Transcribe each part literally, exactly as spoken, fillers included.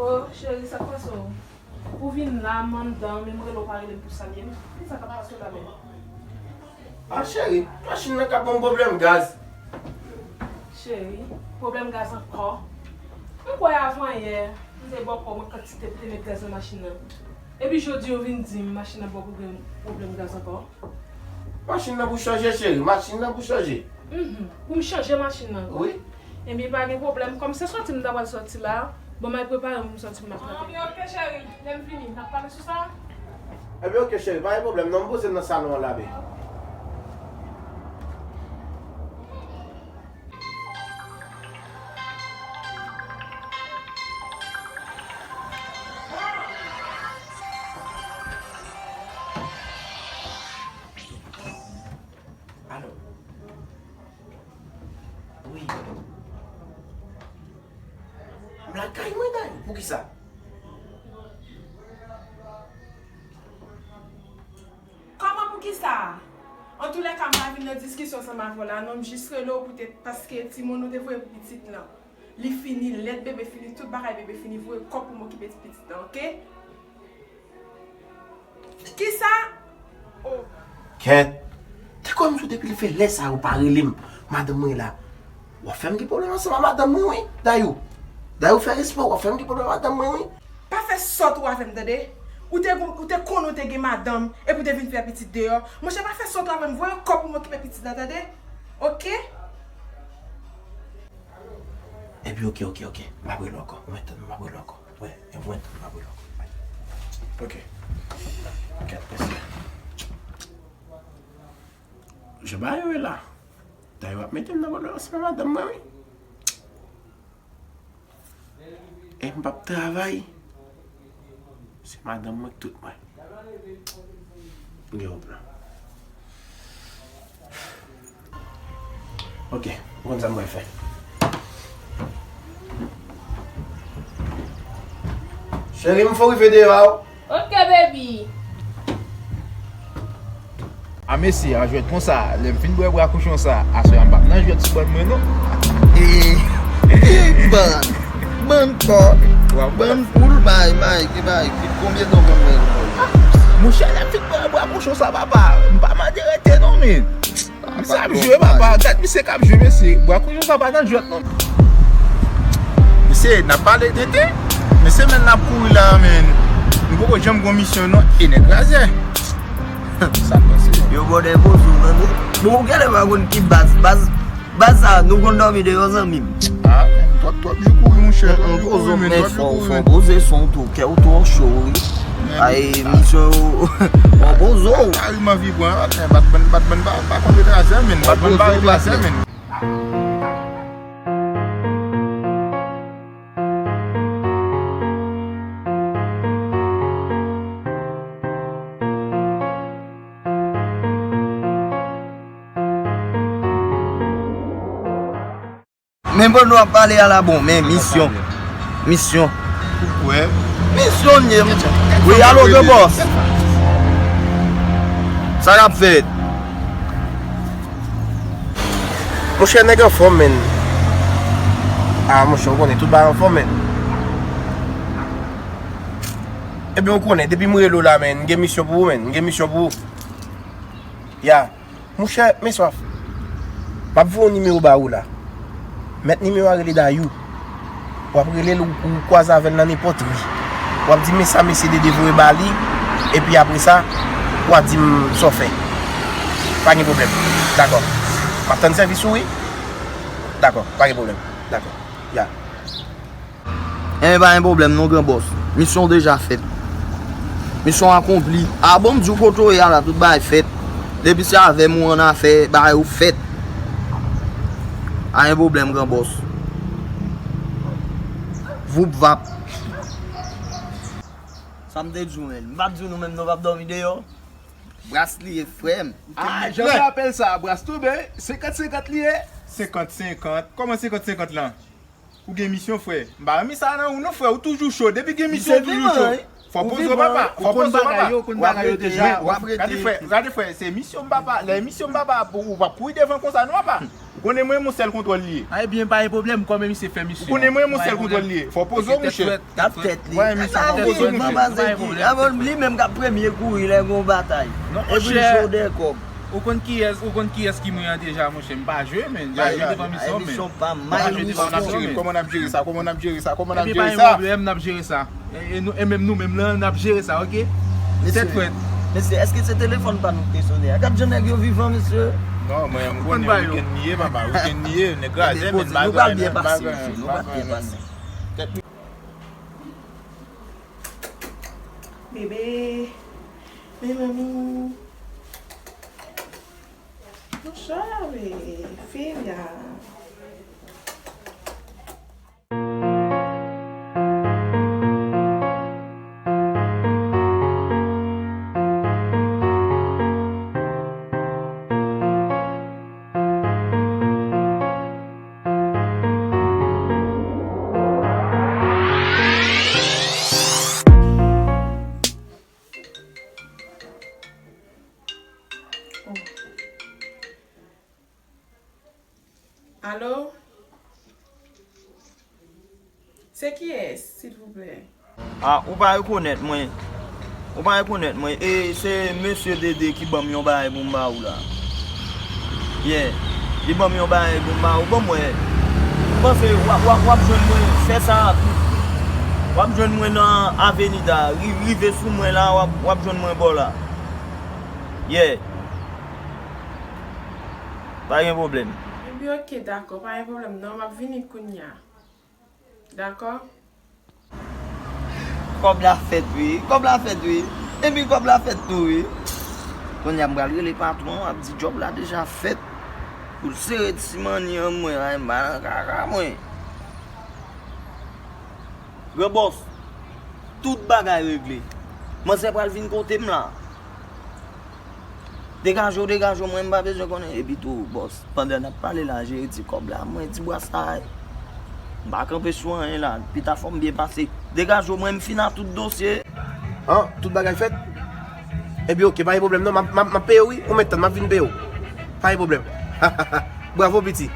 Oh, cheri, sa k pase w? Ou vin la, m anndan, menm rele w pa rele m pou salye m. Ki sa k ap pase w la menm? Ah, cheri, machin nan ka ban m pwoblèm gaz. Cheri, pwoblèm gaz ankò? M kwè avan yè, m te ba w kòb an kantite pou te met gaz nan machin nan. Epi jodi w vin di m machin nan ba w pwoblèm, pwoblèm gaz ankò? Machin nan pou chanje, cheri. Machin nan pou chanje. Mhm. Pou m chanje machin nan? Wi. Ebyen, pa gen pwoblèm. Kòm se sòti m ta pral sòti la, bon, m al prepare m pou m sòti m ap rete. Ebyen, oke, cheri. Lè m vini, n ap pale sou sa. Ebyen, oke, cheri. Pa gen pwoblèm. Non, m poze m nan salon an la, baby. Alo. Wi. M lakay mwen, Dayou. Poukisa? Kòman poukisa? Antoulèka, m pa vin nan diskisyon ansanm avè w la, non, m jis rele w poutèt paske timoun ou te voye pou pitit lan. Li fini, lèt bebe fini, tout bagay bebe fini, voye kòb pou m okipe ti pitit lan, oke? Kisa? Oh. Kèt. Te kwè m sou depi l fè lè sa yo pa rele m. Madanm mwen la. W ap fè m gen pwoblèm ansanm ak madanm mwen, wi. Dayou. Dayou, fè respè w, w ap fè m gen pwoblèm ak madanm mwen, wi. Pa fè sòt ou avè m, tande? Ou te, ou te konnen ou te gen madanm, epi w te vin fè pitit deyò. Monchè, pa fè sòt ou avè m, voye kòb pou m okipe pitit lan, tande? Oke? Epi, oke, oke, oke. M ap rele w ankò. Mwen tann, m ap rele w ankò. Wè, mwen tann, m ap rele w ankò. Oke. Kèt, mèsi. Jan bagay yo ye la. Dayou ap mete m nan pwoblèm ansanm ak madanm mwen, wi. E m p ap travay. Se madanm mwen k tout mwen. M gen yon plan. Ok, ou konn sa m pral fè. Cheri m, fò w rive deyò a, wi. Ok, baby. A mesye, an jwèt konsa, lè m fin bwè bwa kochon sa, aswè a m p ap nan jwèt sou bann mwen non. E, e, bann, bann kò, bann poul, bay, bay, ki bay, ki konbyen tan w konn mwen? Monchè, lè m fin bwè bwa kochon sa, papa, m pa mande rete non, men. Misye ap jwe, papa, gad misye k ap jwe, mesye. Bwa kochon sa pa nan jwèt non. Se, n ap pale tenten, men semèn n ap kouri la, men nou poko janm gon misyon non, e nèg razè. Sa k pase? Yo bòdè poze w tande. Bon, ou genlè pa konn ki baz, baz, baz sa, nou konn dòmi deyò, zanmi m. Ah, men twòp, twòp jou kouri, monchè. Twòp jou kouri, men twòp jou kouri, men. Fò w poze son w tou, kè w twò cho, wi. Ay, misyon yo, fò w poze w. Ay, m anvi pran, batman, batman pa, pa konn ret razè, men. Batman pa ret razè, men. Men bon, nou ap pale a la bon, men misyon. Misyon. Ou kwè? Misyon m ye. Wi, alo, gen bòs. Sa k ap fèt? Monchè, nèg anfòm, menn. Ah, monchè, ou konnen, tout bagay anfòm, menn. Ebyen, ou konnen, depi m rele w la, menn, m gen misyon pou ou, menn. M gen misyon pou ou. Ya. Monchè, men swaf. M ap voye yon nimewo ba ou la. Mèt nimewo a rele Dayou. W ap rele l, ou, ou kwaze avè l nan nenpòt ri. W ap di, men sa mesye Dede voye ba li, epi apre sa, w a di m sa w fè. Pa gen pwoblèm. Dakò. M ap tann sèvis ou, wi. Dakò, pa gen pwoblèm. Dakò. Ya. Enben, pa gen pwoblèm non, gran bòs. Misyon w deja fèt. Misyon akonpli. A bon, m di w kote w ye a la, tout bagay fèt. Depi se avè m ou annafè, bagay yo fèt. Pa gen pwoblèm, gran bòs. Voup vap. Sa m te di w menm. M pa t di w nou menm nou p ap dòmi deyò. Bras li ye, frè m. Ah, jan m rapèl sa, bras tonbe, senkant senkant li ye. Senkant senkant? Kòman senkant senkant lan? Ou gen misyon, frè. M pa renmen sa nan ou non, frè. Ou toujou cho. Depi gen misyon, ou toujou cho. Fò poze w, papa. Fò poze w, papa. Ou konn bagay yo, ou konn bagay yo deja. W ap rete. Gade, frè, gade, frè, se misyon m, papa. Lè misyon m, papa, ou p ap kouri devan konsa non, papa. Ou konnen mwen, mon sèl kontwòl li ye. A, ebyen, pa gen pwoblèm, kòm misye fè misyon. Ou konnen mwen, mon sèl kontwòl li ye. Fò poze w, monchè. Tèt frèt. Wè, misyon, fò poze w, monchè. Li menm k ap premye kouri lè gen yon batay. Epi l cho dèyè kòb. Ou konn kiyès, ou konn kiyès ki mwen an deja, monchè. M pa jwe, men. M pa jwe devan misyon, men. Misyon pa m, my misyon. Kòman n ap jere sa? Kòman n ap jere sa? Kòman n ap jere sa? Epi pa gen pwoblèm, n ap jere sa. E, e nou, e menm nou menm lan, n ap jere sa, oke? Tèt frèt. Mesye, èske se telefòn pa nou k te sone a? Gad jan nèg yo vivan, mesye. Non, mwen, m konnen weekend li ye, papa. Weekend li ye, nèg kraze, men bagay, nou pral byen pase, mesye. Nou pral byen pase. Tèt li. Bebe. Men manmi. Bonjou, filya. Alo? Se kiyès, silvouplè? Ah, ou pa rekonèt mwen. Ou pa rekonèt mwen. E se mesye Dede ki ban m yon bagay pou m ba ou la. Yeah. Li ban m yon bagay pou m ba ou. Ban m wè. M panse w ap, w ap, w ap jwenn mwen, fè sa rapid. W ap jwenn mwen nan Avenida. Ri-, rive sou mwen la, w ap, w ap jwenn mwen bò la. Yeah. Pa gen pwoblèm. Ebyen, oke, dakò, pa gen pwoblèm non, m ap vini kounye a. Dakò? Kòb la fèt, wi. Kòb la fèt, wi. Epi kòb la fèt tou, wi. Kounye a, m pral rele patwon an, ap di djòb la deja fèt. Pou l sere ti manni an mwen, ay, m pa nan kaka, mwen. Gran bòs, tout bagay regle. Manzè pral vin kote m la. Degaje w, degaje w, mwen m pa bezwen konnen. Epi tou, bòs, pandan n ap pale la, jere ti kòb la, mwen ti bwa sa a, m pa kanpe sou anyen la, pita fò m byen pase. Degaje w, mwen m fin a tout dosye. An, tout bagay fèt? Ebyen, oke, pa gen pwoblèm non, m ap, m ap, m ap peye w, wi, ou mèt tann, m ap vin peye w. Pa gen pwoblèm. Bravo, piti.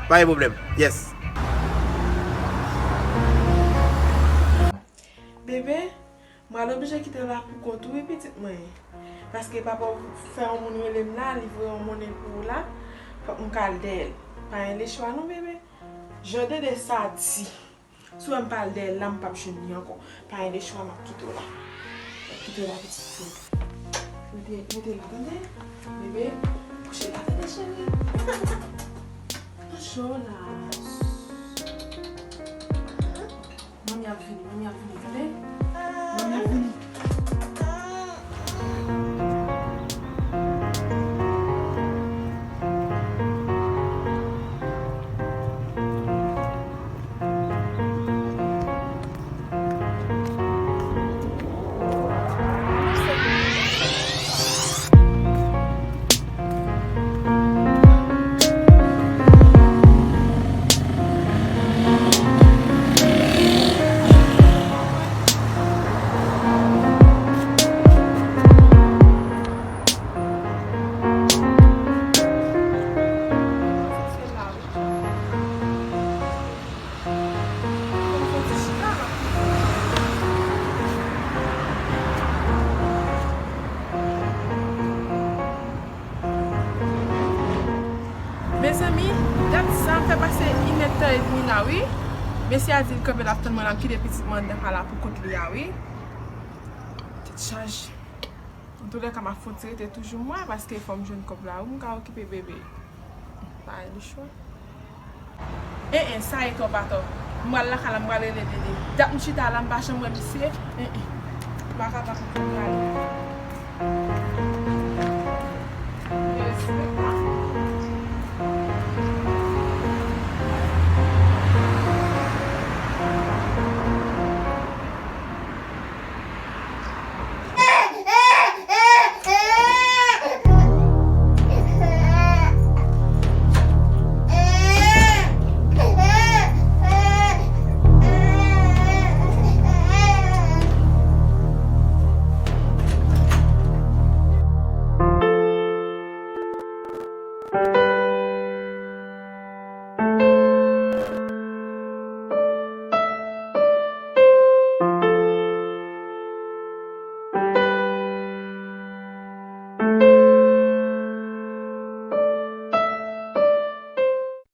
Pa gen pwoblèm. Yes. Bebe, m pral oblije kite w la pou kont ou, wi, pitit mwen. Paske papa w fè yon moun rele m la, li voye yon monnen pou ou la, fòk m ka al dèyè l. Pa gen lechwa non, bebe. Jan Dede sa di. Si w wè m pa al dèyè l la, m p ap jwenn li ankò. Pa gen de chwa, m ap kite w la. M ap kite w la, pitit fi. Rete, rete la, tande? Bebe, kouche la, tande, cheri. Nan cho la. Manmi ap vini, manmi ap vini, tande? Manmi ap vini. Mezanmi, dat sa fè pase inèdtan edmi la, wi. Mesye a di l kanpe l ap tann mwen la, m kite pitit mwen anndan kay la pou kont li a, wi. Tèt chaje. Antoulèka, m ap fon ti rete toujou mwen, paske fò m jwenn kòb la, wi, m ka okipe bebe. Pa gen chwa. En, en, sa e twòp atò. M pral lakay la, m pral rele Dede. Dat m chita la, m pa janm wè misye. En, en. M pa kapab, m prale.